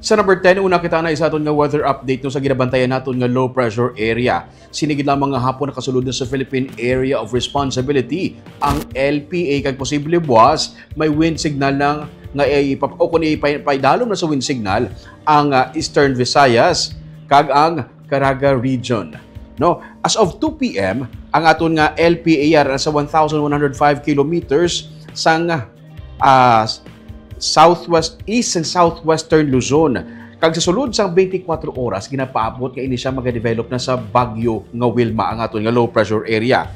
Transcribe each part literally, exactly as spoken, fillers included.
Sa number ten, una kita na sa aton nga weather update, no, sa ginabantayan naton nga low pressure area. Sini gid lamang nga hapon nakasulod na sa Philippine Area of Responsibility ang L P A, kag posible buwas may wind signal lang nga ipap-, o kung ipay-, paidalom na sa wind signal ang, ah, Eastern Visayas kag ang Caraga region. No, as of two P M, ang aton nga L P A ara sa one thousand one hundred five kilometers sang, ah, southwest, east and southwestern Luzon. Kag sa sulod sang twenty-four oras, ginapaabot nga ini sia magadevelop na sa bagyo nga Wilma, ang aton nga low pressure area.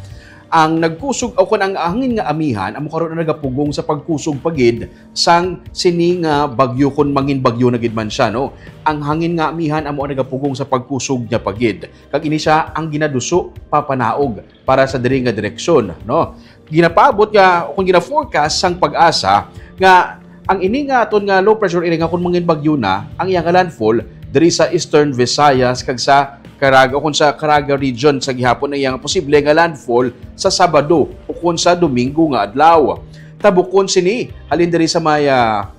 Ang nagkusog o kon ang hangin nga amihan amo karon ang nagapugong sa pagkusog pa gid sang sini nga bagyo, kon mangin bagyo na gid man sia, no? Ang hangin nga amihan amo ang nagapugong sa pagkusog niya pa gid, kag ini sia ang ginaduso papanaog para sa diri nga direksyon, no? Ginapaabot nga, o kung gina-forecast sang PAGASA nga ang ini nga aton nga low pressure area nga kung mangin bagyo na ang iya nga landfall diri sa Eastern Visayas kag sa Caraga, o kung sa Caraga region, sa gihapon ang iya nga posible nga landfall sa Sabado o kung sa Domingo nga adlaw. Tabukon sini halin diri sa may, ah,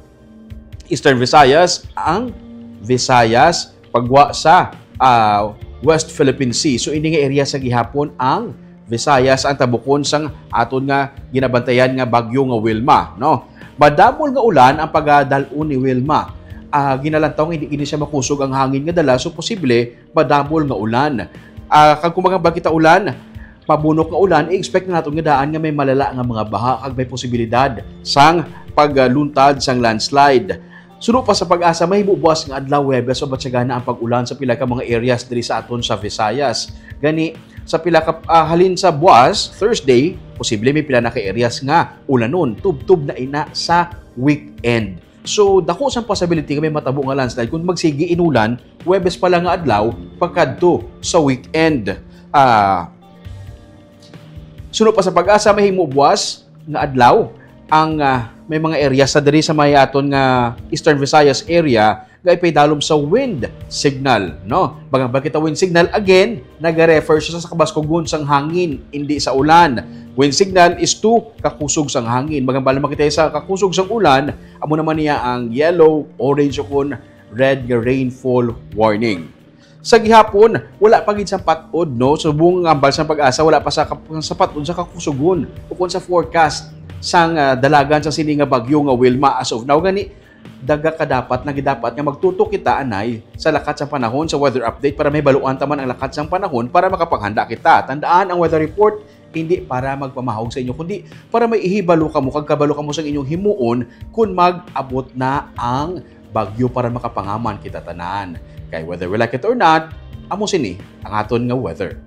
Eastern Visayas, ang Visayas, pagwa sa, ah, West Philippine Sea. So, ini nga area sa gihapon ang Visayas ang tabukon sang aton nga ginabantayan nga bagyo nga Wilma, no? Madamol nga ulan ang pagadal-on ni Wilma. Ah, ginalantaw nga hindi gini siya makusog ang hangin nga dala, so posible madamol nga ulan. Ah, kag kung magambal kita ulan, mabunok nga ulan, i-expect na naton nga daan nga may malala nga mga baha kag may posibilidad sang pagluntad sang landslide. Suno pa sa PAGASA, mahimo buwas nga adlaw, Huwebes, mabatyagana ang pag-ulan sa pila ka mga areas diri sa aton sa Visayas. Gani, sa pila ka, ah, halin sa buwas, Thursday, posible may pila na ka areas nga ulanon, tubtob na ina sa weekend. So, dako sang possibility nga may matabo nga landslide kung magsigi inulan, Huwebes pa lang nga adlaw, pagkadto sa weekend. Ah, suno pa sa PAGASA, mahimo buwas nga adlaw ang, ah, may mga area sa diri sa may aton nga Eastern Visayas area nga ipaidalom sa wind signal, no? Magambal kita wind signal, again, nagarefer siya sa kabaskugon sang hangin, hindi sa ulan. Wind signal is to kakusog sang hangin. Magambal naman kita sa kakusog sang ulan, amo naman niya ang yellow, orange, o kon red nga rainfall warning. Sa gihapon, wala pa gid sa pat-od, no? Subong ang ambal sang PAGASA, wala pa sa kap-, sa pat-od sa kakusugon o kon sa forecast sang, ah, dalagan sa sini nga bagyo nga Wilma as of now. Gani, daga ka dapat, lagi dapat nga magtutok kita anay sa lakat sang panahon sa weather update para mahibaluan ta man ang lakat sang panahon para makapanghanda kita. Tandaan, ang weather report hindi para magpamahog sa inyo, kundi para may ihibalo kamo kag kabalo kamo sa inyong himuon kon mag-abot na ang bagyo para makapangaman kita tanan. Kay whether we like it or not, amo sini ang aton nga weather.